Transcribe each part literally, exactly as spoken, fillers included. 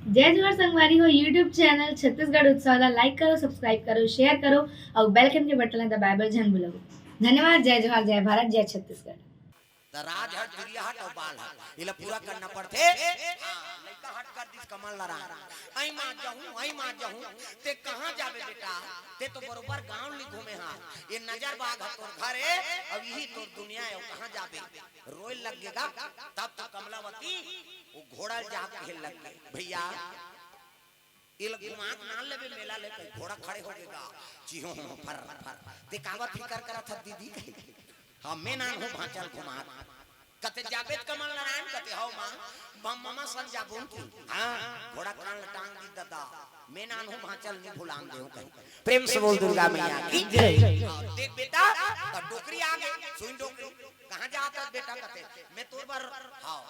जय जोहार संगवारी हो, YouTube चैनल छत्तीसगढ़ उत्सव ला like करो, subscribe करो, share करो अउ bell icon के बटन ला दबाए बर झन भूलव। धन्यवाद। जय जोहार, जय भारत, जय छत्तीसगढ़। त राज हट, दुरिया हट अउ बाल हट, एला पूरा करना पड़थे। हाँ, लइका हट कर दिस कमल नारायण। अई माँ जहूँ, अई माँ जहूँ, ते कहाँ जाबे बेटा? ते तो बरोबर गाँव ली घूमे हा। ये नजर बाग ह तोर घर ए, अब यही तोर दुनिया ए, अउ कहाँ जाबे? रोए लग गे गा, तब तो कमलावती वो घोड़ा ल जाके कहे लग गे, भैया, एला घुमा के ना लेबे मेला ले, कहीं घोड़ा खड़े हो गे गा, चिहो फर फर। ते काबर फिकर करत हस दीदी? कही, हाँ, मैं नान हूँ भांचा ल घुमा। कथे जाबे त कमल नारायण? कथे हव माँ, हम ममा संग जाबो न कि। हाँ, घोड़ा कान ल टांग दिस ददा, मैं नान हूँ भांचा ल नी भुलान देहूँ कही। प्रेम से बोल दुर्गा मैया की जय। हाँ, देख बेटा, त डोकरी आ गे, सुन डोकरी, कहाँ जात हस बेटा? कथे मैं तोर बर, हाँ,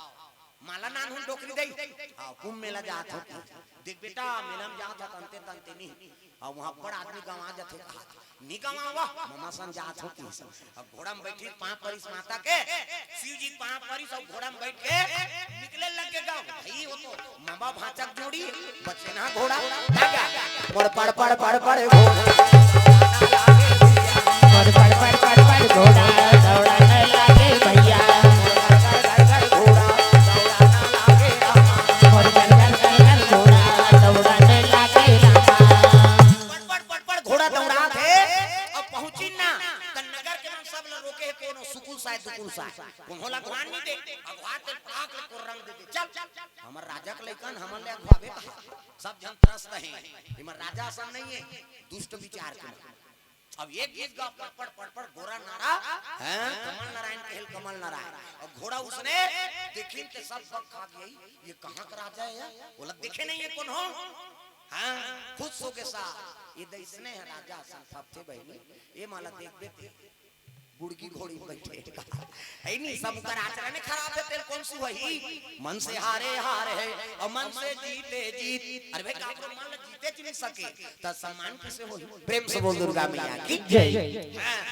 माला नान हूँ डोकरी दई। हाँ, कुंभ मेला जात हव कि? देख बेटा, मेला में जात हव तंते तंते नी। हाँ, वहाँ बड़ आदमी गंवा जाथे कहा। नी गंवावा, ममा संग जात हव कि। अब घोड़ा में बैठी पाँव परिस माता के, शिव जी पाँव परिस अउ घोड़ा में बैठ के निकले लग गे गाँव। भाई वो तो ममा भांचा के जोड़ी, बचेना घोड़ा, आ गया। पड़ पड़ पड़ पड़ पड़ घोड़ा। पड़ पड़ पड़ पड़ पड़ घोड़ा दौड़न लागे भैया। मोर घर घर घोड़ा दौड़न लागे रामा। मोर घर घर घर घर घोड़ा दौड़न लागे रामा। पड़ पड़ पड़ पड़ घोड़ा दौड़ात हे, अब पहुंची ना, त नगर के मन सब ल रोके हे, कोनो सुकुल साय, दुकुल साय, कोनो ल अघवान नी दे, अघवा ते पाक ले कोर्रा म दे दे, चल, चल, हमर राजा के लइकन, हमन ले अघवाबे कहा, सब झन त्रस्त हे, एमन राजा असन नहीं हे, दुष्ट विचार के। अब एक गीत गा पड़पड़ पड़पड़ गोरा नारा, हैं, कमल नारायण कहेल कमल नारायण। अब घोड़ा उसने देखिन ते सब बक खा गई, ये कहाँ का राजा है यार? बोला देखे नहीं ये कौन हो? हाँ, खुश हो गए सा। ये दैसने है राजा असन फपथे बहिनी, ये माला देख देते बुड़की घोड़ी बैठे है नी, सब कर आचरण खराब है, तेल कौन सु वही? मन से हारे हार है और मन से जीते जीत। अरे भाई, काकरो मन ल जीते च नहीं सके, त सम्मान किसे होही? प्रेम से बोल दुर्गा मैया की जय। हाँ।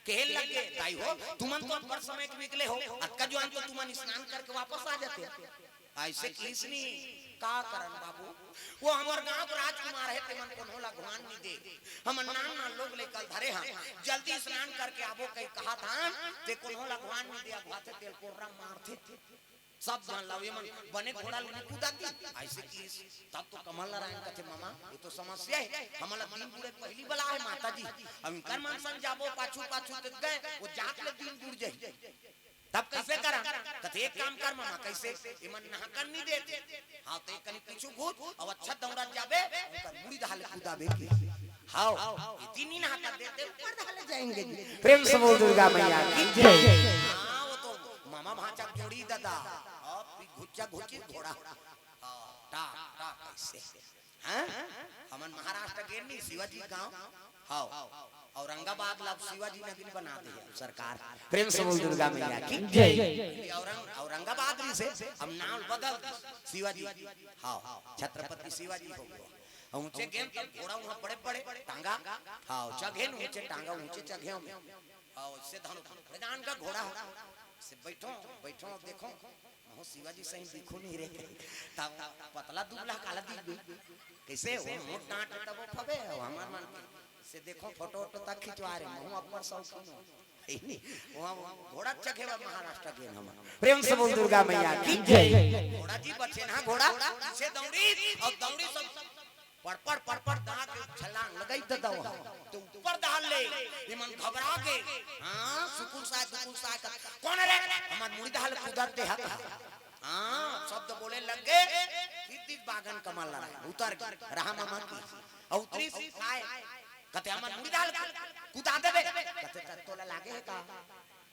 कहे लग गे, दाई हो, तुमन तो अब्बड़ समय के निकले हो, अतका जुआन तो तुमन स्नान करके वापस आ जाते। ऐसे किस नी, का करन बाबू, वो हमर गांव के राजकुमार है, तेमन कोनो ला अघवान नी दे। हमन नान नान लोग ले कल धरे हन, जल्दी स्नान करके आबो कही कहा था, ते कोनो ला अघवान नी दे, अघवाथे तेल कोर्रा मारथे। सब जान ला, ये मन बने घोड़ा ले कुदा दी, ऐसे किस। तब तो कमल नारायण कथे, मामा, ये तो समस्या है, हमला दिन बुड़े पहली बला है माता जी, अब इनकर मन संग जाबो पाछू पाछू ते गए, वो जात ले दिन बुड़ जाही। तब कैसे करा? कथे एक काम कर मामा, कैसे? ये मन नहाकन नी देते, हाँ, तो एक कनी पीछू घूम, अब अच्छा दौड़त जाबे, उनकर मुड़ी दहा ले कुदाबे की। हाँ, ये दिन ही नहाकन देते, ऊपर दहा ले जाएंगे जी। प्रेम से बोल दुर्गा मैया की जय। हाँ, वो तो मामा भांचा जोड़ी दादा, अब घुच्चा घुच्ची घोड़ा। हाँ, टा, टा कैसे? हाँ? हमन महाराष्ट्र गेन नी, शिवाजी गांव। हाँ। औरंगाबाद ला शिवाजी नगरी बना दे है सरकार। प्रेम से बोल दुर्गा मैया की जय। औरंग-, औरंगाबाद री से हम नाम बदल दे, शिवाजी। हाँ, छत्रपति शिवाजी हो गयो। ऊंचे गेन तब घोड़ा वहाँ बड़े बड़े टांगा। हाँ, चघे न ऊंचे टांगा, ऊंचे चघे में। हाँ, से धनु प्रधान का घोड़ा हो। से बैठो, बैठो, देखो। महूँ शिवाजी सही दिखो नहीं रे। तब पतला दुबला काला दिखबे। कैसे हो? मोट डांट तब वो फबे हो, हमार मन के। से देखो, फोटो वोटो तक खिंचवा रे, महूँ अब्बड़ शौकीन हो। वहाँ घोड़ा चघे बर महाराष्ट्र गेन हम। प्रेम से बोल दुर्गा मैया की जय। घोड़ा जी बचे ना घोड़ा, से दौड़ी और दौड़ी सब पड़पड़ पड़पड़ दांत के छलांग लगाई ददा वहाँ। तो ऊपर दहा ले, ये मन घबरा गए। हाँ, सुकुल साय, दुकुल साय का। कौन रे? हमार मुड़ी दहा ले कुदत दे हक। हाँ, शब्द बोले लग गए। फिर दिस बागन कमल नारायण उतर गए। रहा मामा की। और उतरी आए। कते हमार मुड़ी दहा ले कुदा देबे। कते तोला लागे है का?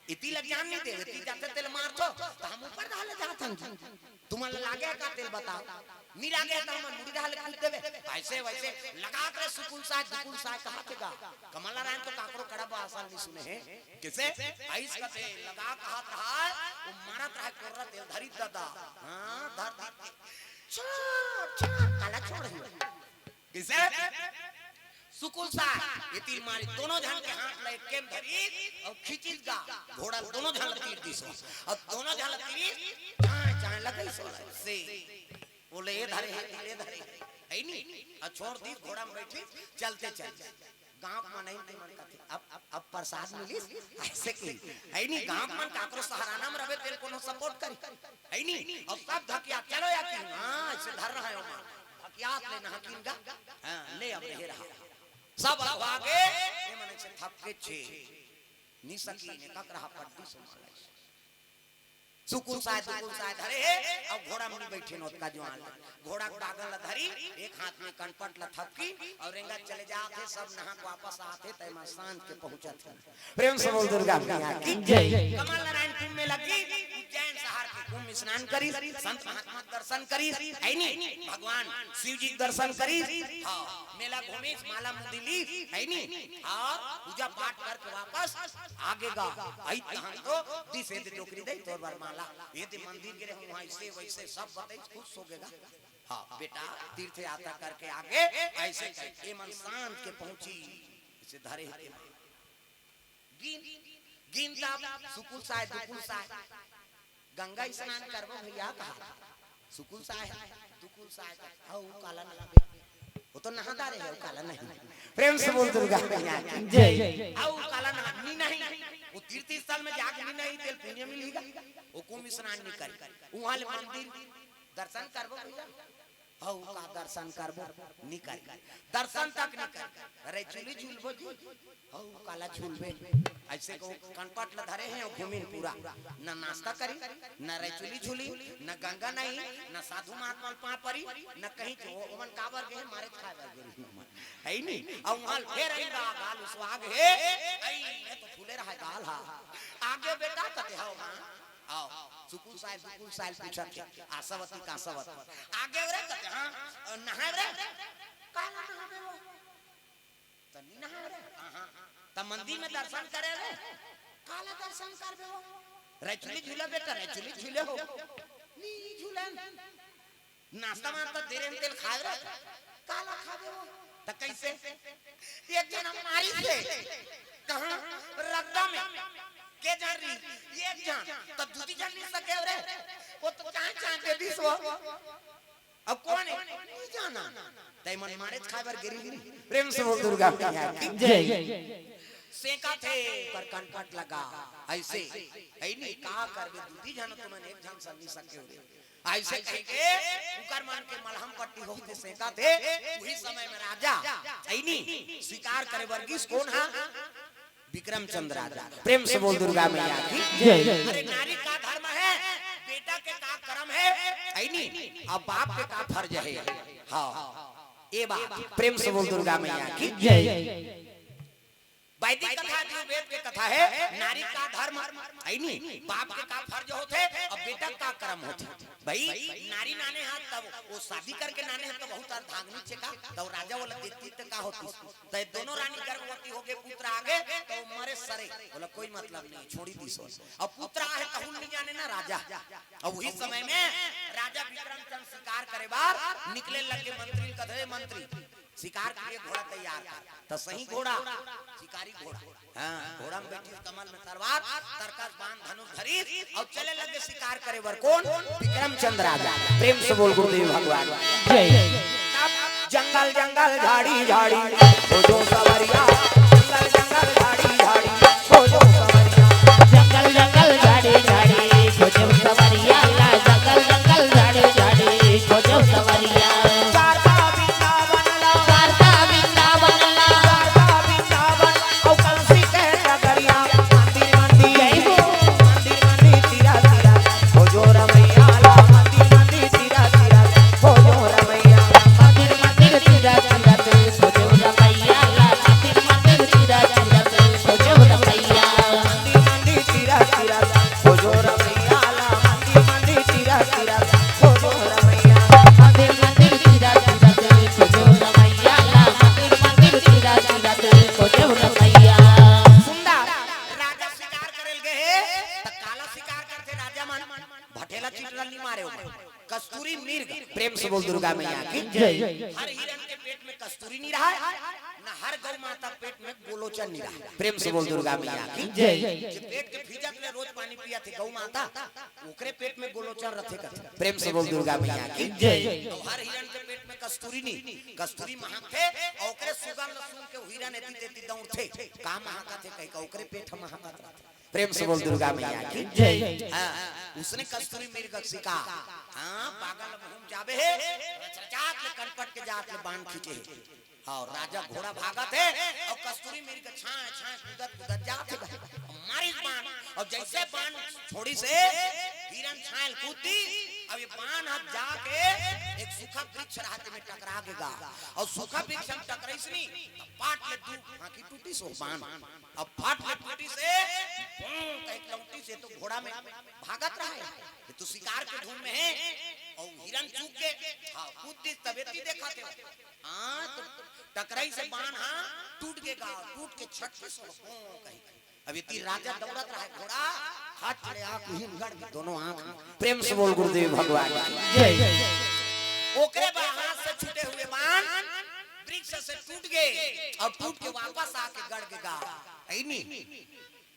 इति ल जान नहीं दे, इति जाते तेल मार छो, तो हम ऊपर दहा ले जात हन जी। तुमन ल लागे का तेल बताओ? नी लागे त हमन मुड़ी दहा ले कूद देबे। ऐसे वैसे लगात रहे सुकुल साय, दुकुल साय कहा थे गा। कमल नारायण तो काकरो कड़ा बासल नहीं सुने हैं। किसे? ऐस कथे लगा कहा था, वो मारत रहा कोर्रा तेल धरी दादा। हाँ, धर दी। छोड़, छोड़, काला छोड़ ही। किसे? सुकुल साय, ये तीर मारी, दोनों झन के हाथ ला एक केम धरी, और खींचिस गा, घोड़ा दोनों झन ला तीर दिस, और दोनों झन ला तीर, चाय, चाय लगई सोला, से। बोले, "ए धरे हे, तिले धरे हे।" है नी? अउ छोड़ दी, घोड़ा में बैठी, चलते चल। गांव के मनई ते मन कथे, "अब, अब, अब प्रसाद मिलिस?" ऐसे की, है नी? गांव के मन काकरो सहाराना में रहे, तेल कोनो support करी, है नी? अउ सब धकिया, "चलो या की, हाँ, ऐसे धर रहा है ओमा।" धकियात ले नहा किन गा, हाँ, ले अब रहे रहा। सब अगवा गे, ये मन ऐसे थपके छे, नी सकी ने कक रहा पड्डी सो माला। सुकुल साय, दुकुल साय धरे हे, अउ घोड़ा में नी बैठे न ओतका जुआन। घोड़ा के बागन ल धरी, एक हाथ में कनपट ल थपकी, अउ रेंगा चले जात हे, सब नहा के वापस आत हे, तय मा सांझ के पहुंचत हे। प्रेम से बोल दुर्गा मैया की जय। कमल नारायण कुंभ में लगी, उज्जैन शहर के कुंभ स्नान करी, संत महात्मा के दर्शन करी, है नी? भगवान शिव जी के दर्शन करी, हाँ, मेला घूमी, माला मुंदी ली, है नी? अउ पूजा पाठ करके वापस आगे गा। आई तहां तो दिस एदे डोकरी दे तोर बर माला, एदे मंदिर गे रहे हूं, ऐसे वैसे सब बताई, खुश हो गेगा। हाँ बेटा, तीर्थ यात्रा करके आगे ऐसे करके मन सांझ के पहुंची, इसे धरे हे। गिन, गिन तब सुकुल साय, दुकुल साय, गंगा स्नान करबो भैया कहा। सुकुल साय, दुकुल साय, हऊ काला नहाबे। वो तो नहाता रहे, हऊ काला नहीं। प्रेम से बोल दुर्गा मैया की जय। हऊ काला नहा, नी नहीं। वो तीर्थ स्थल में जाके नी नहीं, तेल पुण्य मिलेगा। वो कुंभ स्नान नी करी। वहां ले मंदिर दर्शन करबो भैया। हऊ का दर्शन करबो, नी करी। दर्शन तक नी करी। अरे चुली झूलबो जी, हऊ काला झूलबे। ऐसे को कनपट ल धरे हे, घूमिन पूरा। न नाश्ता करी, न रैचुली झूली, न गंगा नहीं, न साधु महात्मा ल पांव परी, न कहीं जो ओमन काबर गे, मारे खाए बर गे रही ओमन। है नी? अउ वहां फेर आई बा, गाल उसवाग हे, आई, ये तो फूले रहा गाल हा। आगे बेटा कते हव मां? आओ, सुकुल साय, सुकुल साय पूछत हे, आशावती का आशावती। आगे रे कते, हाँ, नहाए रे? काला नहाबे वो? त नी नहाए रे? हाँ, हाँ। त मंदिर में दर्शन करे रे? काला दर्शन करबे वो? रैचुली झूला बेटा, रैचुली झूले हो। नी झूलन। नाश्ता वास्ता दे रहे तेल खाए रे? काला खाबे वो? त कैसे? एक जना मारिस हे। कहाँ? रद्दा में। के जान रही? एक जन। त दूती जान नी सके रे? वो तो चाहे चाहे दे दिस वो। अब कोन हे? नी जाना। तय मन मारे खाए बर गिरी गिरी। प्रेम से बोल दुर्गा मैया की जय। सेंकाथे, पर कनपट लगा। ऐसे, है नी, का करबे, दूती जन तुमन एक जन सन नी सके हो रे। ऐसे कह के उकर मन के मलहम पट्टी होते सेंकाथे। उही समय में राजा, है नी, शिकार करे बर गिस कोन हा? विक्रमचंद राजा। प्रेम से बोल दुर्गा मैया की जय। अरे नारी का धर्म हे, बेटा के का कर्म हे, है नी, अउ बाप के का फर्ज हे। हाँ, ए बात, प्रेम से बोल दुर्गा मैया की जय। वैदिक कथा जो वेद के कथा हे, नारी का धर्म, है नी, बाप के का फर्ज होथे अउ बेटा का कर्म होथे। भाई, नारी नाने हा तब वो शादी करके नाने हा तब बहुत अर्धांगिनी छे का, तब राजा वाला देखती त का होती। त ये दोनों रानी गर्भवती हो गे, पुत्र आ गे, त वो मरे सरे, बोला कोई मतलब नहीं, छोड़ी दिस। अउ पुत्र आहे तहू नी जाने ना राजा। अउ उही समय में राजा विक्रमचंद शिकार करे बर निकले लगे, मंत्री ल कथे, "मंत्री, शिकार के लिए घोड़ा तैयार कर।" त सही घोड़ा, शिकारी घोड़ा। हाँ, घोड़ा में बैठी कमल में तलवार, तरकस बाण धनुष धरी अउ चले लगे शिकार करे बर। कोन? विक्रमचंद राजा। प्रेम से बोल गुरुदेव भगवान जय। जंगल जंगल झाड़ी झाड़ी खोजो सवरिया, जंगल जंगल झाड़ी झाड़ी खोजो सवरिया। जंगल जंगल झाड़ी झाड़ी खोजो सवरिया ला, जंगल जंगल झाड़ी झाड़ी खोजो सवरिया। शारदा वृंदावन ला, शारदा वृंदावन ला, शारदा वृंदावन, अउ कलसी के नगरिया, मंदिर मंदिर, जय हो। मंदिर मंदिर तीरा तीरा खोजो रमैया ला, मंदिर मंदिर तीरा तीरा खोजो रमैया। मंदिर मंदिर तीरा तीरा खोजो रमैया ला, मंदिर मंदिर तीरा तीरा खोजो रमैया। मंदिर मंदिर तीरा तीरा खोजो रमैया ला, मंदिर मंदिर तीरा तीरा खोजो रमैया। मंदिर मंदिर तीरा तीरा खोजो रमैया ला, मंदिर मंदिर तीरा तीरा खोजो रमैया। सुंदर राजा शिकार करे ल गे हे, त काला शिकार करथे राजा मन, भटेला चिटरा नी मारे ओमन। कस्तूरी मृग, प्रेम से बोल दुर्गा मैया की जय। हर हिरन के पेट में कस्तूरी नी रहय, न हर गौ माता पेट में गोलोचन नी रहय। प्रेम से बोल दुर्गा मैया की जय। जे पेट के फिजत ले रोज पानी पियत हे गौ माता, ओकरे पेट में गोलोचन रथे कथे। प्रेम से बोल दुर्गा मैया की जय। अउ हर हिरन के पेट में कस्तूरी नी, कस्तूरी महकथे, अउ ओकरे सुगंध सुन के हिरन एती तेती दौड़थे। का महकत हे कहि का ओकरे पेट ह महकत रथे। प्रेम से बोल दुर्गा मैया की जय। हाँ, उसने कस्तूरी मृग सिका। हाँ, पागल घूम जाबे हे, रचरचात ले कनपट के जात ले बाण खींचे हे। हाँ, राजा घोड़ा भागत हे अउ कस्तूरी मृग छाए छाए कूदत कूदत जात हे। मारिस बाण अउ जइसे बाण छोड़िस हे, हिरन छाए ल कूद दिस। अब ये बाण ह जाके एक सूखा वृक्ष रहते में टकरा के गा अउ सूखा वृक्ष में टकराइस नी, त पाट ले दू हांकी टूटिस हो बाण। अब फाट ले टूटिस हे, बों कहि के लौटिस हे तो घोड़ा में भागत रहे। ये तो शिकार के धुन में हे। अउ हिरन चूक के, हाँ, कूद दिस तबे ती देखत हे। हाँ, तो टकराइस हे बाण, हाँ, टूट के गा, टूट के छटकिस हो, बों कहि के। अब एती राजा दौड़त रहे, घोड़ा हाथ चढ़े आके हिम गड़ के दोनों आंख में। प्रेम से बोल गुरुदेव भगवान की जय। ओकरे बा हाथ से छूटे हुए बाण वृक्ष से टूट गए अउ टूट के वापस आके गड़ के गा। ऐनी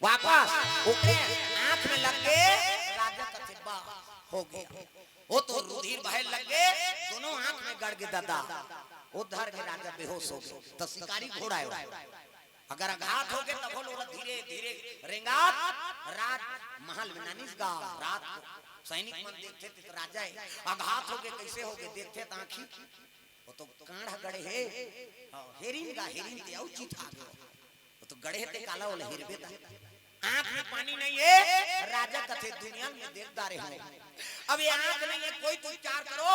वापस ओकरे आंख में लग के राजा कथे बा हो गया। वो तो रुधिर बहे लग गए, दोनों आंख में गड़ के दादा। वो धर के राजा बेहोश हो गए। तो शिकारी घोड़ा हे। अगर आघात हो गए तब ओला धीरे धीरे रेंगात राज महल में नानिस गा। रात को सैनिक मन देखथे त राजा हे, आघात हो गए, कैसे हो गए, देखथे त आंखी वो तो कांड़ गड़े हे। हाँ, हेरिन गा, हेरिन ते अउ चित आ गए। वो तो गड़े हे ते काला ओला हेरबे ता। आंख में पानी नहीं हे, राजा कथे दुनिया में देख डारे हों। अब ये आंख नहीं हे, कोई तो विचार करो,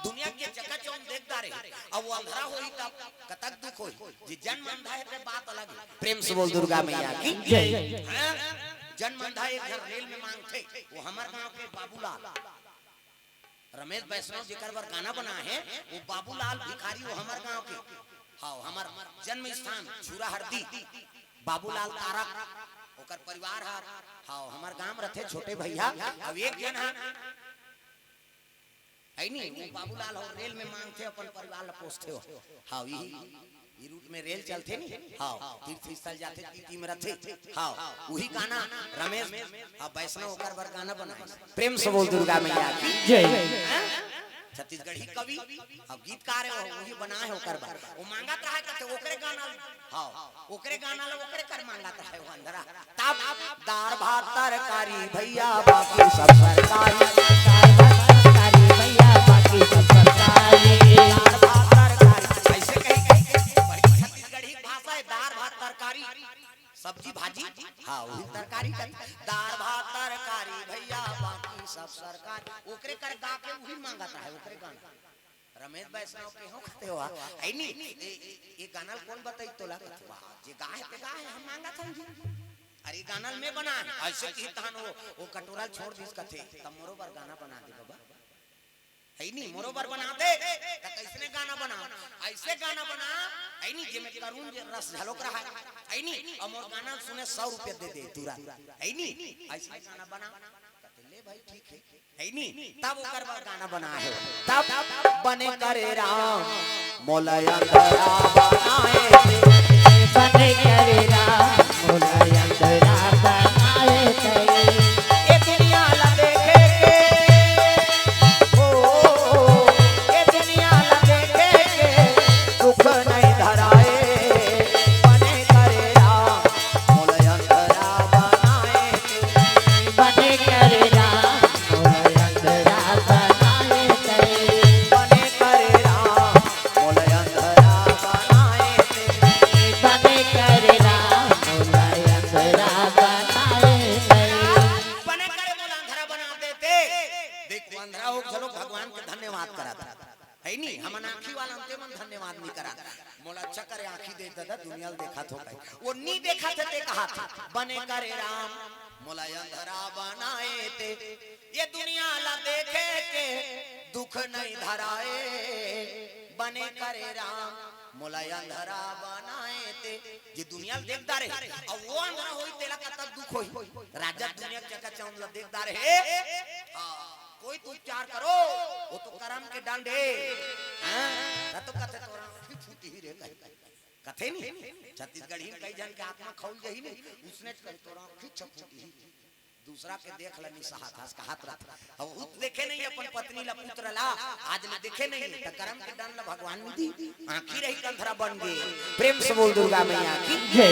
दुनिया के चकाचौंध देख डारे। अब वो अंधरा होही तब कतक दुख होही। जे जन्म अंधा हे ते बात अलग हे। प्रेम से बोल दुर्गा मैया की जय। हाँ? जन्म अंधा एक झन रेल में मांगथे, वो हमर गांव के बाबूलाल। रमेश वैष्णव जेकर बर गाना बनाए हे, वो बाबूलाल भिखारी, वो हमर गांव के। हाँ, हमर जन्म स्थान छुरा हरदी, बाबूलाल तारक, ओकर परिवार हर। हाँ, हमर गांव रथे छोटे भैया। अब एक झन ह, हे नी, वो बाबूलाल हो रेल में मांगथे, अपन परिवार ला पोसथे हो। हाँ, यही ई रूट में रेल चलथे नी। हाँ, तीर्थ स्थल जाथे, टीटी में रथे। हाँ, वही गाना रमेश, हाँ, वैष्णव ओकर बर गाना बनाए। प्रेम से बोल दुर्गा मैया की जय। हाँ? छत्तीसगढ़ी कवि अउ गीतकार हे, वही बनाए हे ओकर बर। वो मांगत रहे कथे ओकरे गाना ल-, हाँ, ओकरे गाना ला ओकरे कर मांगत रहे वो अंधरा। तब दार भात तरकारी भैया बाकी सब सरकारी। दार भात तरकारी भैया बाकी सब सरकारी। दार भात तरकारी, ऐसे कही, कही, कही, छत्तीसगढ़ी भाषा हे, दार भात तरकारी, सब्जी भाजी, हाँ, वही तरकारी का, दार भात तरकारी भैया बाकी सब सरकारी। ओकरे कर गा के वही मांगत रहे, ओकरे गाना। रमेश वैष्णव के हो कथे हो, हे नी, ए, ए, ए गाना ल कोन बताइस तोला कथे, वाह, जे गाए हे ते गाए हे, हम मांगत हन जी। अरे गाना ल मैं बनाए, ऐसे कही तहन वो, वो कटोरा ल छोड़ दिस कथे, तब मोरो बर गाना बना दे बाबा। हे नी, मोरो बर बना दे, त कैसने गाना बना, ऐसे गाना बना, हे नी, जेमे करुण जे रस झलक रहा हे, हे नी, अउ मोर गाना सुने सौ रुपया दे दे तुरंत, हे नी, ऐसे गाना बना, कथे ले भाई ठीक हे। हे नी, तब ओकर बर गाना बनाए हे। तब बने करे राम मोला अंधरा बनाए हे। बने करे राम मोला अंधरा बनाए हे। ए दुनिया ला देखे के, ओ, ए दुनिया ला देखे के, दुख नहीं धराए। बने करे राम मोला अंधरा बनाए हे। बने करे राम मोला अंधरा बनाए हे। बने करे राम मोला अंधरा बनाए हे। बने करे राम मोला अंधरा बनाए हे। बने करे मोला अंधरा बना देते। देख, वो अंधरा हो घलो भगवान के धन्यवाद करत हे। हे नी, हमन आँखी वाला अंते मन धन्यवाद नी करन। मोला अच्छा करे आँखी दे ददा, दुनिया ल देखत हो कहे। वो नी देखत हे ते कहत हे, बने करे राम, मोला अंधरा बनाए ते। ये दुनिया ला देखे के दुख नहीं धराए। बने करे राम, मोला अंधरा बनाए ते। जे दुनिया ल देख डारे, अउ वो अंधरा होही, तेला कतक दुख होही। राजा दुनिया के चकाचौंध ला देख डारे हे। हाँ। कोई तो उपचार करो, वो तो करम के डंड हे। हाँ? न तो कथे तोर आँखी फूटही रे कहे। कथे नी, छत्तीसगढ़ी में कई झन के आत्मा खौल जही नी, उसने कहे तोर आँखी फूटही। दूसरा के देख ल नी सहत हस, कहत रह। अब उ देखे नहीं अपन पत्नी ला, पुत्र ला, आज ले देखे नहीं, त करम के दंड ल भगवान नी दी। आँखी रहिके अंधरा बन गे। प्रेम से बोल दुर्गा मैया की जय।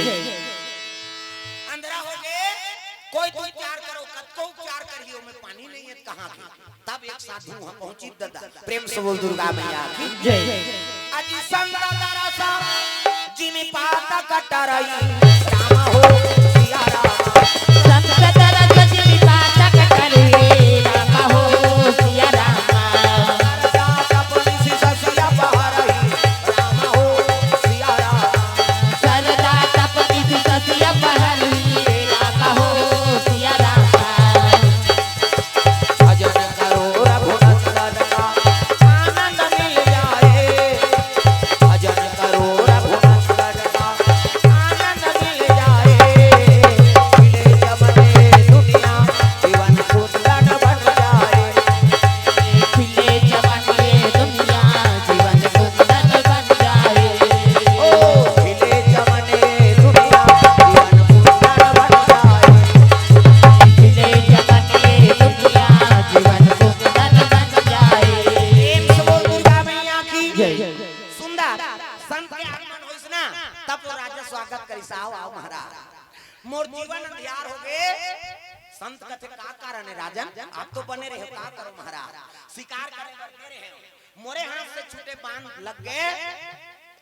अंधरा हो गे, कोई तो उपचार करो, कतको उपचार करियो, ओमे पानी नहीं हे, कहाँ के? तब एक साधु वहाँ पहुँची दादा। प्रेम से बोल दुर्गा मैया की जय। अजी संत दरस जिमि पातक टरई, राम हो सिया राम। संत दरस जिमि पातक टरई, राम हो सिया राम। सरदा तप निसि ससिया पहरई, राम हो सिया राम। सरदा तप निसि ससिया पहरई, राम हो सिया राम। भजन करो रघुनंदन का आनंद मिल जाए। भजन करो रघुनंदन का आनंद मिल जाए। खिले चमने दुनिया जीवन सुंदर बन जाए। खिले चमने दुनिया जीवन सुंदर बन जाए। ओ खिले चमने दुनिया जीवन सुंदर बन जाए। खिले चमने दुनिया जीवन सुंदर बन जाए। प्रेम से बोल दुर्गा मैया की जय। सुंदर संत के आगमन होइस ना, तब तो राजा स्वागत करिस, "आओ, आओ महाराज, मोर जीवन अंधियार हो गे।" संत कथे, "का कारण हे राजन? आप तो बने रहे हो, का करो महाराज? शिकार करे बर गे रहे हो, मोरे हाथ से छूटे बाण लग गे,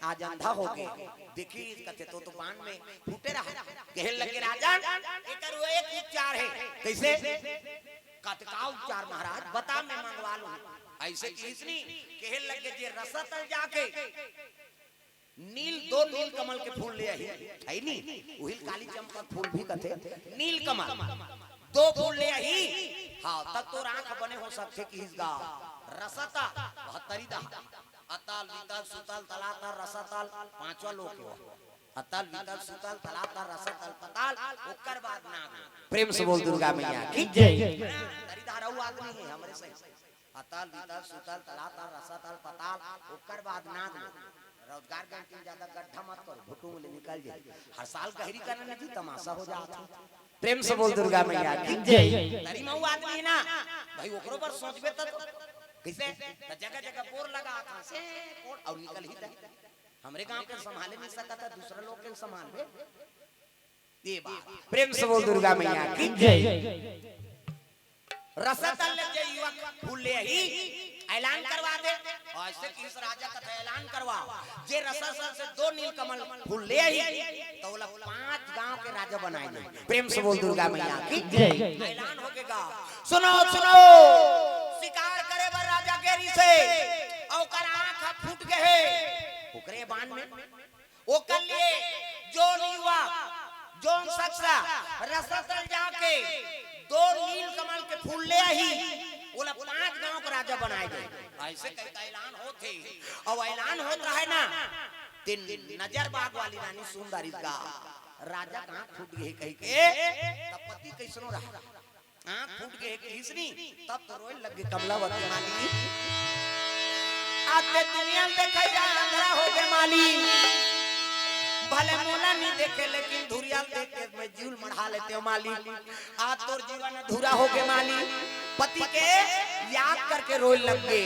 आज अंधा हो गे।" देखिस कथे, "तो, तो बाण में फूटे रहा।" कहे लगे, "राजन, एकर वो एक उपचार हे।" "कइसे?" "कतका उपचार महाराज, बता, मैं मंगवा लूं।" अइसे किहिस नी, कहे लगे, "जे रसा तल जाके नील, दो नील कमल के फूल ले आही, हे नी, उहिल काली चंपा फूल भी कथे, नील कमल, दो फूल ले आही, हाँ, तब तोर आँख बने हो सकथे।" किहिस गा, रसा तल, बहत्तरी दहा, अतल, वितल, सुतल, तलातल, रसा तल, पांचवा लोक हे वो। अतल, वितल, सुतल, तलातल, रसा तल, पताल, ओकर बाद नाग। प्रेम से बोल दुर्गा मैया की जय। तरी धारा वो आदमी हे हमरे से। अतल, वितल, सुतल, तलातल, रसा तल, पताल, ओकर बाद नाग लोक। रोजगार गारंटी ज्यादा गड्ढा मत करो, भुटुम ले निकल जाए। हर साल गहरी करना नहीं जी, तमाशा हो जात हे। प्रेम से बोल दुर्गा मैया की जय। तरी मऊ आदमी ना, भाई ओकरो पर सोचबे त कइसे? त जगह जगह बोर लगा था, से कोड़ अउ निकल ही जाए। हमरे गांव के संभाले नहीं सकत हे, दूसरा लोग के संभालबे। ये बात। प्रेम से बोल दुर्गा मैया की जय। रसा तल ले जे युवक फूल ले आही, ऐलान करवा दे। अइसे किहिस राजा कथे, "ऐलान करवा, जे रसा तल से दो नीलकमल फूल ले आही, त ओला पांच गांव के राजा बनाए दे।" प्रेम से बोल दुर्गा मैया की जय। ऐलान हो गे गा। सुनो, सुनो, शिकार करे बर राजा गे रिहिसे, अउ ओकर आंख फूट गे हे, ओकरे बाण में ओकर लिए जोन युवा, जोन शख्स रसा तल जाके दो नील कमल के फूल ले आही, ओला पांच गांव के राजा बनाए दे। अइसे कहिके ऐलान होत हे। अउ ऐलान होत रहे ना, ते नजर बाग वाली रानी सुन डारिस गा, राजा के आंख फूट गे कहिके, त पति कइसनो रहा। आँख फूट गे हे किहिस नी, तब तो रोए लग गे कमलावती माली। आज ते दुनिया ल देखई जा अंधरा हो गे माली, भले मोला नी देखे लेकिन धुरिया ल देख के मैं जीव ल मढ़ा लेतेंव माली। आज तोर जीवन अधूरा हो गे माली, पति के याद करके रोए लग गे।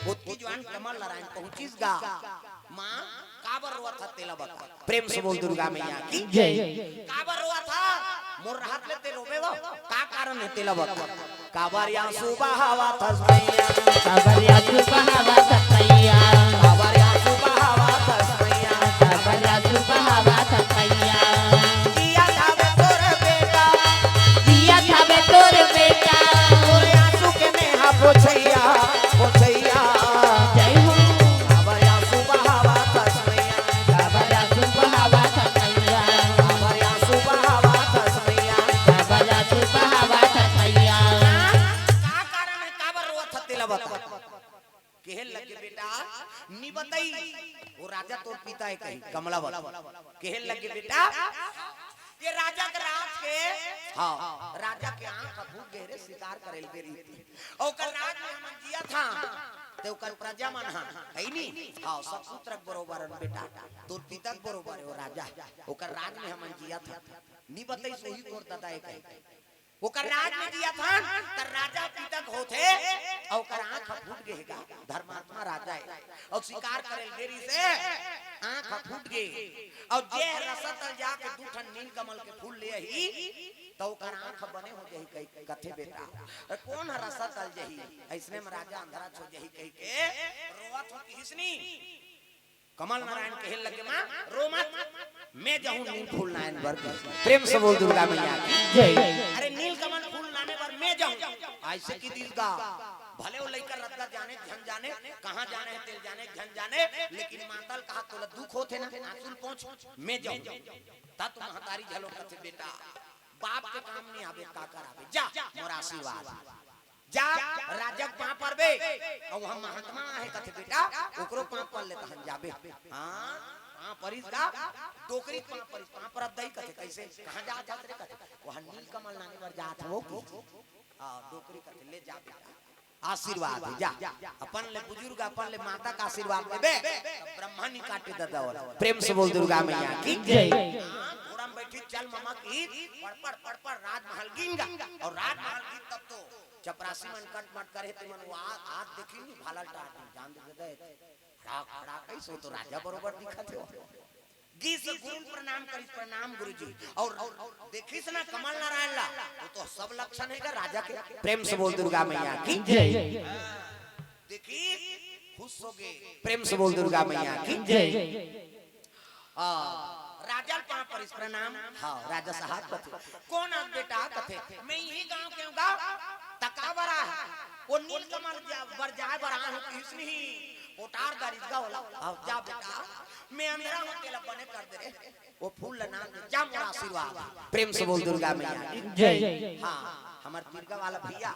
खुद की जुवान कमल नारायण पहुँचिस गा। माँ, काबर रोवत हस तेला बता। प्रेम से बोल दुर्गा मैया की जय। काबर रोवत हस? मोर रहत ले ते रोबे वो। का कारण हे तेला बता। काबर आंसू बहावत हस मैया। काबर आंसू बहावत हस मैया। काबर आंसू बहावत हस मैया। काबर आंसू बहावत हस मैया। जियत हवे तोर बेटा। जियत हवे तोर बेटा। तोर आंसू के मेहा पोछइया, पोछइया। जय हो। काबर आंसू बहावत हस मैया। काबर आंसू बहावत हस मैया। काबर आंसू बहावत हस मैया। काबर आंसू बहावत हस मैया। का कारण हे, काबर रोवत हस तेला बता। कहे लगे बेटा, नी बताई, वो राजा तोर पिता हे कही, कमलावत। कहे लगे बेटा, ये राजा के राज के, हाँ, राजा के आँख फूट गे रे, शिकार करे ल गे रिहिस। अउ ओकर राज में हमन जियत हन, ते ओकर प्रजा मन हन, हे नी? हाँ, सब पुत्र के बरोबर हन बेटा, तोर पिता के बरोबर हे वो राजा, ओकर राज में हमन जियत हन। नी बताइस, ओही तोर ददा हे कही। ओकर राज में जियत हन, त राजा पिता के होथे, अउ ओकर आंख ह फूट गे हे गा, धर्मात्मा राजा हे, अउ शिकार करे ल गे रिहिसे, आंख ह फूट गे, अउ जे रसा तल जाके दू ठन नीलकमल के फूल ले आही, त ओकर आंख बने हो जाही, कहि, कथे बेटा। अरे कोन ह रसा तल जाही, अइसने म राजा अंधरा छो जाही कहि के रोवत हो किहिस नी। कमल नारायण कहे लगे, माँ, रो मत, मैं जाहूं नील फूल नयन बर। प्रेम से बोल दुर्गा मैया की। जय। अरे नील कमल फूल लाने बर मैं जाहूं। अइसे कहि दिस गा, भले वो लइका रद्दा जाने झन जाने, कहाँ जाने हे तेल जाने झन जाने, लेकिन माता ल कहा तोला दुख होथे ना, आंसू ल पोंछ, मैं जाहूं। त तो महतारी घलो कथे, बेटा, बाप के काम नइ आबे, काकर आबे, जा, मोर आशीर्वाद। जा, राजा के पांव परबे, अउ हम महात्मा आहे कथे, बेटा, ओकरो पांव पर ले तहन जाबे। हाँ, पांव परिस गा, डोकरी के पांव परिस, पांव परत दई कथे, कइसे, कहाँ जात हस रे कथे, ओहा नीलकमल लाने बर जात हंव कि। हाँ, डोकरी कथे, ले जा बेटा, आशीर्वाद हे, जा। अपन ले बुजुर्ग, अपन ले माता के आशीर्वाद लेबे, त ब्रह्मा नइ काटे ददा ओला। प्रेम से बोल दुर्गा मैया की। जय। हाँ, घोड़ा में बइठी चल ममा की, पड़, पड़, पड़, पड़, राजमहल गिन गा, अउ राजमहल गिन तब तो चपरासी मन कट मट करे, ते मन वो आ-, आत देखिन नी, भाला ल टार दिन, जान दे दे। खड़ा, खड़ा कइसे, वो तो राजा बरोबर दिखत हे। गिस गुरु ल प्रणाम करिस, प्रणाम गुरुजी। अउ, अउ देखिस ना कमल नारायण ला, वो तो सब लक्षण हे गा राजा के। प्रेम से बोल दुर्गा मैया की। जय। देखिस, खुश हो गे। प्रेम से बोल दुर्गा मैया की। जय। आ, राजा ल पांव परिस, प्रणाम। हाँ, राजा साहब कथे, कोन अस बेटा? कथे, मैं इही गांव के हंव गा, त का बर आए हस? वो नीलकमल जा-, बर जाए बर आए हंव किहिस नहीं, पोटार दरिस गा ओला। हाँ, जा बेटा, मैं अंधरा हंव, तेला बने कर दे रे। वो फूल ल ना दे, जा मोर आशीर्वाद। प्रेम से बोल दुर्गा मैया की। जय। हाँ, हमर तिरगा वाला भैया,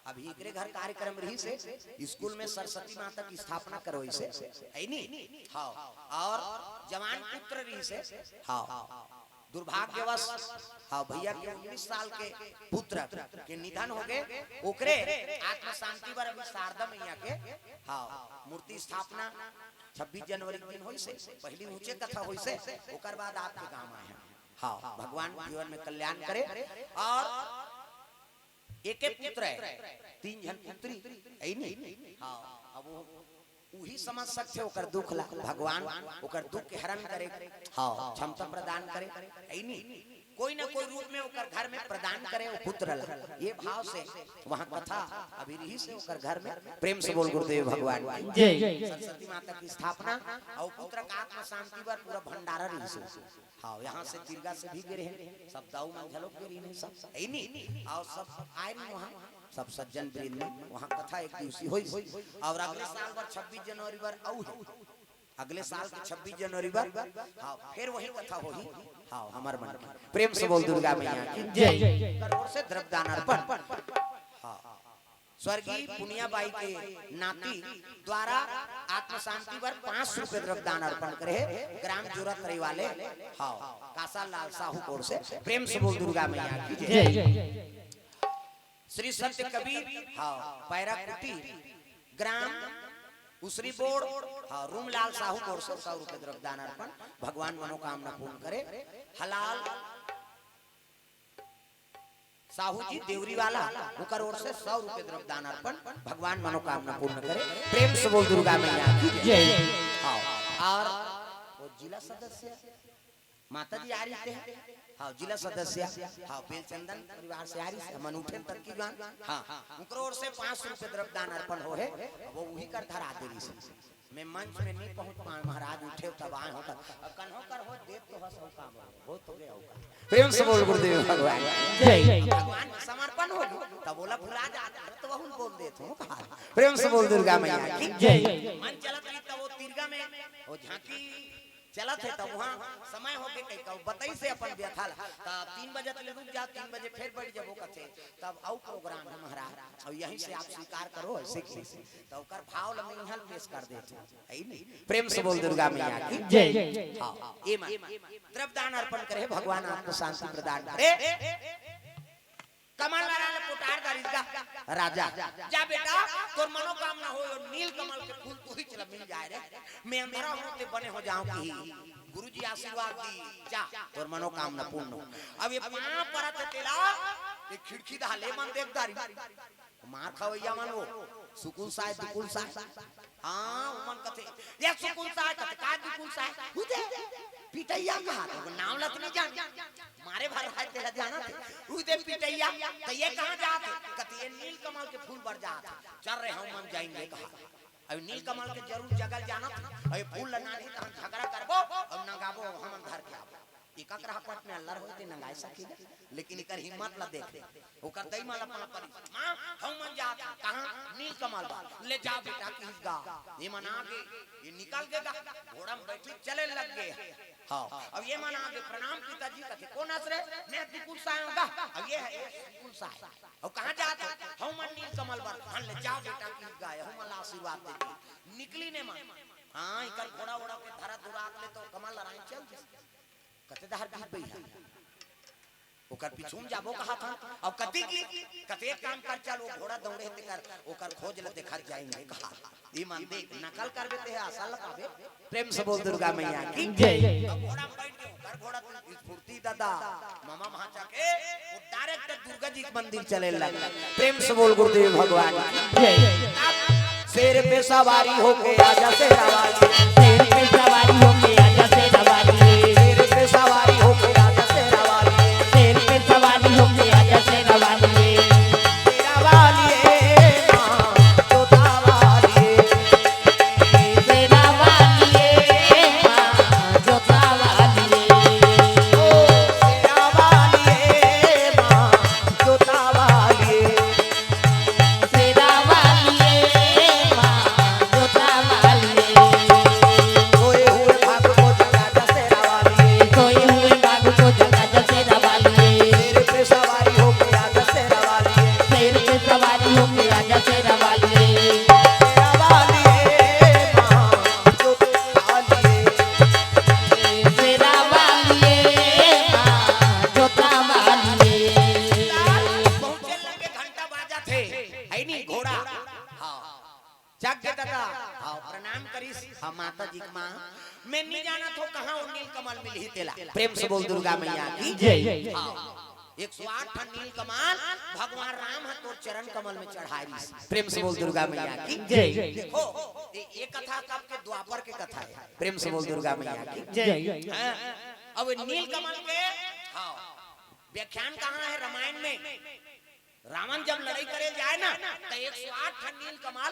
अभी एकरे घर कार्यक्रम रहिसे, स्कूल में सरस्वती माता के स्थापना करवाइसे, हे नी? हाँ, अउ जवान पुत्र रहिसे, हाँ, दुर्भाग्यवश, हाँ, भैया के उन्नीस साल के पुत्र के निधन हो गे, ओकरे आत्मा शांति बर अभी शारदा मैया के, हाँ, मूर्ति स्थापना छब्बीस जनवरी के दिन होइसे, पहली ऊंचे कथा होइसे, ओकर बाद आपके गांव आए हन। हाँ, भगवान जीवन में कल्याण करे। अउ एके पुत्र हे, तीन झन पुत्री, हे नी? हाँ, अब वो, उही समझ सकथे ओकर दुख ला, भगवान ओकर दुख के हरण करे। हाँ, क्षमता प्रदान करे, हे नी? कोई ना कोई रूप में ओकर घर में प्रदान करे वो पुत्र ला। ये भाव से वहाँ कथा अभी रहिसे ओकर घर में। प्रेम से बोल गुरुदेव भगवान की। जय। सरस्वती माता के स्थापना अउ पुत्र के आत्मा शांति बर पूरा भंडारा रहिसे। हाँ, यहाँ से तिरगा से भी गे रहे, सब दाऊ मन घलो गे रहे, सब, हे नी? अउ सब आए रहे वहाँ, सब सज्जन वृंद मन, वहाँ कथा एक दिवसीय होइस। अउ अगले साल बर छब्बीस जनवरी बर अउ हे, अगले साल के छब्बीस जनवरी बर, हाँ, फेर वही कथा होही। हाँ, हमर मन के। प्रेम से बोल दुर्गा मैया की। जय। करोड़ से द्रव्य दान अर्पण। हाँ। स्वर्गीय पुनिया बाई के नाती द्वारा आत्म शांति बर पाँच सौ रुपये द्रव्य दान अर्पण करे हे ग्राम जोरा तरी वाले, हाँ, कासा लाल साहू कोर से। प्रेम से बोल दुर्गा मैया की। जय। जय। श्री सत्य कबीर, हाँ, पैरा कुटी, ग्राम उसरी बोड़, हाँ, रूमलाल साहू कोर से सौ रुपये द्रव्य दान अर्पण। भगवान मनोकामना पूर्ण करे। हलाल साहू जी देवरी वाला, ओकर ओर से सौ रुपये द्रव्य दान अर्पण, भगवान मनोकामना पूर्ण करे। प्रेम से बोल दुर्गा मैया की जय। जय। हाँ, अउ वो जिला सदस्य माता जी आ रही थे, हाँ, जिला सदस्य, हाँ, बेलचंदन परिवार से आ रही, मन उठे तक की जान, हाँ, ओकर ओर से पाँच सौ रुपये द्रव्य दान अर्पण हो हे, अब वो उही कर धरा दे रही से। मैं मंच में नहीं पहुंच पाए, महाराज उठे तब आए हो कर। अब कन्हो कर हो, देव तो हस हो काम हो, हो तो गया हो कर। प्रेम से बोल गुरुदेव भगवान। जय। भगवान में समर्पण हो गया, तब बोला भुला जा, तो वहुन बोल देत हो कहा। प्रेम से बोल दुर्गा मैया की। जय। मन चलत रही तब वो तिरगा में, वो झांकी चलत हे, तब वहाँ समय हो गए कहीं कहूँ बताई से अपन व्यथा ला। त तीन बजे तक रुक जा, तीन बजे फिर बैठ जाबो कथे, तब अउ प्रोग्राम है महाराज, अउ यहीं से आप स्वीकार करो, ऐसे कैसे? त ओकर भाव ल मैं यहाँ पेश कर देत हूँ, है नी? प्रेम से बोल दुर्गा मैया की जय। हाँ, ये मन द्रव्य दान अर्पण करे, भगवान आत्म शांति प्रदान करे। कमल नारायण ल पुटार दारिस गा राजा, जा बेटा, तोर मनोकामना हो, यो नील कमल के फूल तू ही चला मिल जाए रे। मैं अंधरा हूँ, ते बने हो जाऊँ की। गुरुजी आशीर्वाद दी, जा, तोर मनोकामना पूर्ण हो। अब ये पाँव परत हे तेला, ये खिड़की डाहर ले मन देख डारी। मार खवइया मन वो, सुकुल साय, दुकुल साय। हाँ, उमन कथे, "ये सुकुल साय," कथे, "का दुकुल साय?" "हुदे पिटइया कहा, तो नाम लत नहीं जान। मारे भर है तेला जाना थे। हुदे पिटइया, तो ये कहाँ जात हे?" कथे, "ये नीलकमल के फूल बर जात हे। चल रे, हम मन जाएंगे," कहा। अब नीलकमल के जरूर जगह ल जानत हे। अब ये फूल ल नानही तहन झगड़ा करबो, अब नंगाबो, हमन धर के आबो। एकर करा पट में अल्लर होय ते नंगाय सके, लेकिन एकर हिम्मत ल देख ले। ओकर दई माँ ल पाँव परी, "माँ, हम मन जात हन।" "कहाँ?" "नीलकमल बर।" "ले जा बेटा," किहिस गा। ये मन आगे, ये निकल गे गा, घोड़ा में बैठी चले लग गे। हाँ, अब ये मन आगे, "प्रणाम पिताजी।" कथे, "कोन हस रे?" "मैं दुकुल साय हँव गा।" अब ये हे, "ए, दुकुल साय, अउ कहाँ जात हे?" "हम मन नीलकमल बर।" "हाँ, ले जा बेटा," किहिस गा, "हमन ला आशीर्वाद दे दे।" निकलिन ए मन। हाँ, एकर घोड़ा ओड़ा के धरा धुरा ले तो कमल लड़ाई चल दिस। कथे, "दहर गीत बइहा।" ओकर पीछू में जाबो कहा था। अब कति की, कथे, "एक काम कर, चल, वो घोड़ा दौड़े हे तेकर, ओकर खोज ल देखत जाएंगे," कहा। ई मन देख, नकल करबे ते हे, असल ल पाबे। प्रेम से बोल दुर्गा मैया की जय। अब घोड़ा में बैठ के, ओकर घोड़ा तो स्फूर्ति दादा, मामा भांचा के, वो direct दुर्गा जी के मंदिर चले लग। प्रेम से बोल गुरुदेव भगवान की जय। शेर पे सवारी होके आजा शेरा वाली। शेर पे सवारी होके आजा शेरा वाली। शेर पे सवारी होके आजा शेरा वाली। शेर पे सवारी होके आजा शेरा वाली। शेरा वाली ए माँ, जोता वाली ए। शेरा वाली ए माँ, जोता वाली ए। ओ, शेरा वाली ए माँ, जोता वाली ए। शेरा वाली ए माँ, जोता वाली ए। सोए हुए बाघ को जगा जा शेरा वाली ए। सोए हुए बाघ को जगा जा शेरा वाली ए। शेर पे सवारी होके आजा शेरा वाली ए। शेर पे सवारी होके आजा शेरा वाली ए। शेरा वाली ए माँ, जोता वाली ए। शेरा वाली ए माँ, जोता वाली ए। पहुँचे लगे, घंटा बाजत हे, हे नी घोड़ा। हाँ। जाग के दादा, हाँ, प्रणाम करिस, हाँ, माता जी के माँ, "मैं नहीं जानत हों कहाँ वो नीलकमल मिलही तेला।" प्रेम से बोल दुर्गा मैया की जय। हाँ, एक सौ आठ ठन नीलकमल भगवान राम ह तोर चरण कमल में चढ़ाय रिहिस। प्रेम से बोल दुर्गा मैया की जय। देखो, ये, ये कथा कब के? द्वापर के कथा हे। प्रेम से बोल दुर्गा मैया की जय। हाँ, अब नीलकमल के, हाँ, व्याख्यान कहाँ हे रामायण में? रावण जब लड़ाई करे जाय ना, त एक सौ आठ ठन नीलकमल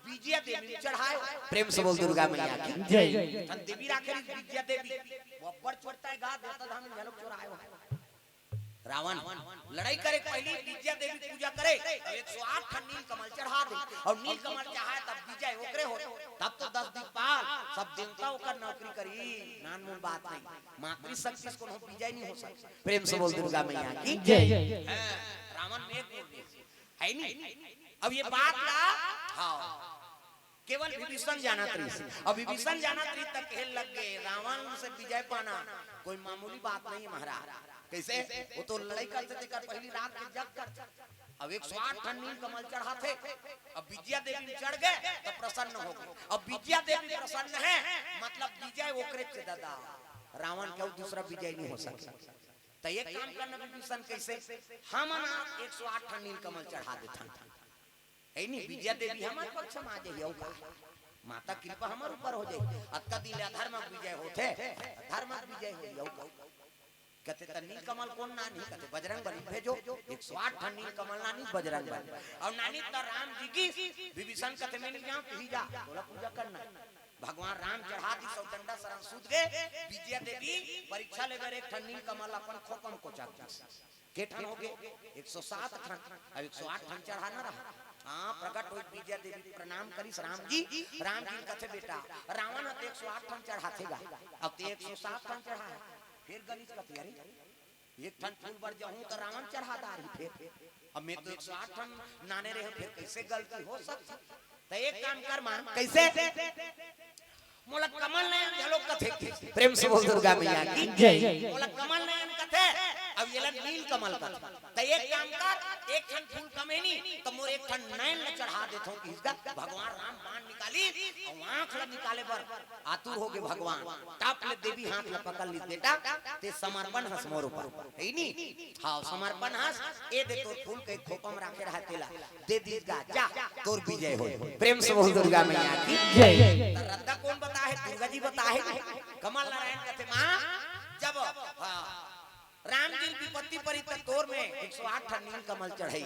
विजया देवी में चढ़ाय। प्रेम से बोल दुर्गा मैया की जय। ठन देवी राखे रहिस विजया देवी, वो अब्बड़ चोरता हे गा, देवता धाम में घलोक चोराय हो। रावण लड़ाई करे के पहिली विजया देवी पूजा करे, त एक सौ आठ ठन नीलकमल चढ़ा दे, अउ नीलकमल चढ़ाय तब विजय ओकरे हो, तब तो दस दिक्पाल सब देवता ओकर नौकरी करी, नानमून बात नहीं। मातृशक्ति से कोनो विजय नहीं हो सकता। प्रेम से बोल दुर्गा मैया की जय। हाँ, रावण में एक मूर्ति हे नी। अब ये बात ला, हाँ, केवल विभीषण जानत रहिस। अब विभीषण जानत रहिस त कहे लग गे, "रावण से विजय पाना कोई मामूली बात नहीं महाराज।" कइसे? वो तो लड़ाई करथे तेकर पहिली रात के जग करथे। अब एक सौ आठ ठन नीलकमल चढ़ाथे, अब विजया देवी में चढ़ गे त प्रसन्न हो गे। अब विजया देवी प्रसन्न हे, मतलब विजय ओकरे चे दादा, रावण के अउ दूसरा विजय नहीं हो सके। त एक काम करना विभीषण, कइसे? हमन एक सौ आठ ठन नीलकमल चढ़ा देथन, हे नी, विजया देवी हमर पक्ष में आ जाही, अउ का? माता कृपा हमर ऊपर हो जाही। अतका दिन ले अधर्म के विजय होथे, धर्म के विजय होही, अउ का? कथे, "त नीलकमल कोन लानही?" कथे, "बजरंग बली भेजो, एक सौ आठ ठन नीलकमल लानही बजरंग बली।" अउ लानही त राम जी गिस, विभीषण कथे, "मैं नहीं जांव, तुही जा, तोला पूजा करना हे।" भगवान राम चढ़ा दिस अउ डंडा सरन सूत गे, विजया देवी परीक्षा लेबर एक ठन नीलकमल अपन खोपम कोचक दिस। के ठन हो गे? एक सौ सात ठन। अब एक सौ आठ ठन चढ़ाना रहा। हाँ, प्रकट होई विजया देवी, प्रणाम करिस राम जी। राम जी कथे, "बेटा, रावण ह त एक सौ आठ ठन चढ़ाथे गा, अब ते एक सौ सात ठन चढ़ा हे।" फेर गलिस कथे, "अरे, एक ठन फूल बर जाहूं त रावण चढ़ा डारही फेर। अब मैं तो एक सौ आठ ठन लाने रहेंव, फेर कइसे गलती हो सकथे? त एक काम कर माँ, कइसे?" मोला कमल नयन घलो कथे। प्रेम से बोल दुर्गा मैया की जय। मोला कमल नयन कथे, अब येला नील कमल कथे। त एक काम कर, एक ठन फूल कम हे नी, त मोर एक ठन नैन ल चढ़ा देथों, किहिस गा। भगवान राम बाण निकालिस अउ आंख ल निकाले बर आतुर होगे भगवान। तब ले देवी हाथ ल पकड़ लिस, बेटा, तें समर्पण हस मोर ऊपर, हे नी? हाव, समर्पण हस। ए दे तोर फूल के खोपा म राखे रहा तेला। दे दिस गा, जा, तोर विजय होय। प्रेम से बोल दुर्गा मैया की जय। त रद्दा कोन बताहे? दुर्गा जी बताहे। कमल नारायण कथे, माँ, जब, हाँ, राम जी ल विपत्ति परी त तोर में एक सौ आठ ठन नील कमल चढ़ई।